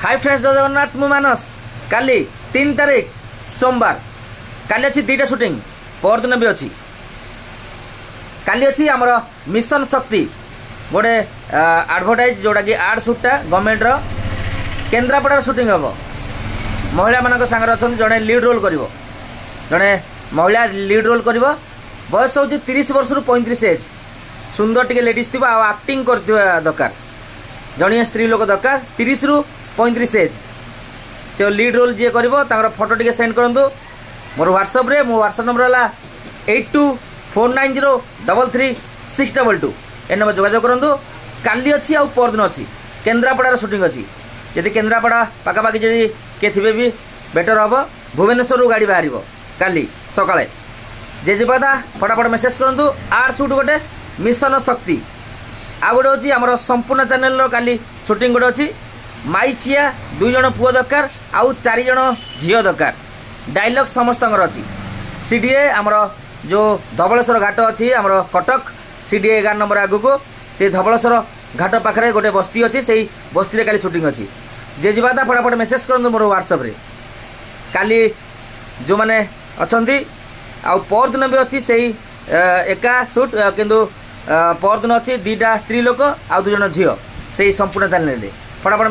High friends, ଜୟ ଜଗନ୍ନାଥ। ମୁଁ ମାନସ। କାଲି 3 ତାରିଖ ସୋମବାର, କାଲି ଅଛି 2ଟା ସୁଟିଂ, ପରଦିନ ବି ଅଛି। କାଲି ଅଛି ଆମର ମିଶନ ଶକ୍ତି ଗୋଟେ ଆଡ଼ଭର୍ଟାଇଜ୍, ଯେଉଁଟାକି ଆଡ଼୍ ସୁଟ୍ଟା ଗଭର୍ଣ୍ଣମେଣ୍ଟର, କେନ୍ଦ୍ରାପଡ଼ାର ସୁଟିଂ ହେବ। ମହିଳାମାନଙ୍କ ସାଙ୍ଗରେ ଅଛନ୍ତି, ଜଣେ ଲିଡ୍ ରୋଲ୍ କରିବ, ଜଣେ ମହିଳା ଲିଡ୍ ରୋଲ୍ କରିବ। ବୟସ ହେଉଛି 30 ବର୍ଷରୁ 35 ଏଜ୍। ସୁନ୍ଦର ଟିକେ ଲେଡ଼ିଜ୍ ଥିବ ଆଉ ଆକ୍ଟିଂ କରୁଥିବା ଦରକାର। ଜଣିଏ ସ୍ତ୍ରୀ ଲୋକ ଦରକାର, 30ରୁ 35 ଏଜ୍। ସେ ଲିଡ୍ ରୋଲ୍ ଯିଏ କରିବ, ତାଙ୍କର ଫଟୋ ଟିକେ ସେଣ୍ଡ କରନ୍ତୁ ମୋର ହ୍ୱାଟ୍ସଆପ୍ରେ। ମୋ ହ୍ୱାଟ୍ସଆପ୍ ନମ୍ବର ହେଲା 8249033622। ଏ ନମ୍ବର ଯୋଗାଯୋଗ କରନ୍ତୁ। କାଲି ଅଛି ଆଉ ପରଦିନ ଅଛି, କେନ୍ଦ୍ରାପଡ଼ାର ସୁଟିଂ ଅଛି। ଯଦି କେନ୍ଦ୍ରାପଡ଼ା ପାଖାପାଖି ଯଦି କିଏ ଥିବେ ବି ବେଟର୍ ହେବ। ଭୁବନେଶ୍ୱରରୁ ଗାଡ଼ି ବାହାରିବ କାଲି ସକାଳେ। ଯେ ଯିବା କଥା ଫଟାଫଟ ମେସେଜ୍ କରନ୍ତୁ। ଆଡ଼୍ ସୁଟ୍ ଗୋଟେ ମିଶନ ଶକ୍ତି, ଆଉ ଗୋଟେ ହେଉଛି ଆମର ସମ୍ପୂର୍ଣ୍ଣ ଚ୍ୟାନେଲର କାଲି ସୁଟିଂ ଗୋଟେ ଅଛି। ମାଇଚିଆ ଦୁଇ ଜଣ ପୁଅ ଦରକାର ଆଉ ଚାରି ଜଣ ଝିଅ ଦରକାର। ଡାଇଲଗ୍ ସମସ୍ତଙ୍କର ଅଛି। ସିଡିଏ ଆମର ଯେଉଁ ଧବଳେଶ୍ୱର ଘାଟ ଅଛି, ଆମର କଟକ ସିଡିଏ 11 ନମ୍ବର ଆଗକୁ, ସେଇ ଧବଳେଶ୍ୱର ଘାଟ ପାଖରେ ଗୋଟେ ବସ୍ତି ଅଛି, ସେଇ ବସ୍ତିରେ କାଲି ସୁଟିଂ ଅଛି। ଯେ ଯିବା କଥା ଫଟାଫଟ ମେସେଜ୍ କରନ୍ତୁ ମୋର ହ୍ୱାଟ୍ସଆପ୍ରେ। କାଲି ଯେଉଁମାନେ ଅଛନ୍ତି, ଆଉ ପରଦିନ ବି ଅଛି ସେଇ ଏକା ସୁଟ୍, କିନ୍ତୁ ପରଦିନ ଅଛି 2ଟା ସ୍ତ୍ରୀ ଲୋକ ଆଉ ଦୁଇ ଜଣ ଝିଅ, ସେଇ ସମ୍ପୂର୍ଣ୍ଣ ଚ୍ୟାନେଲରେ। ଫଟାଫଟ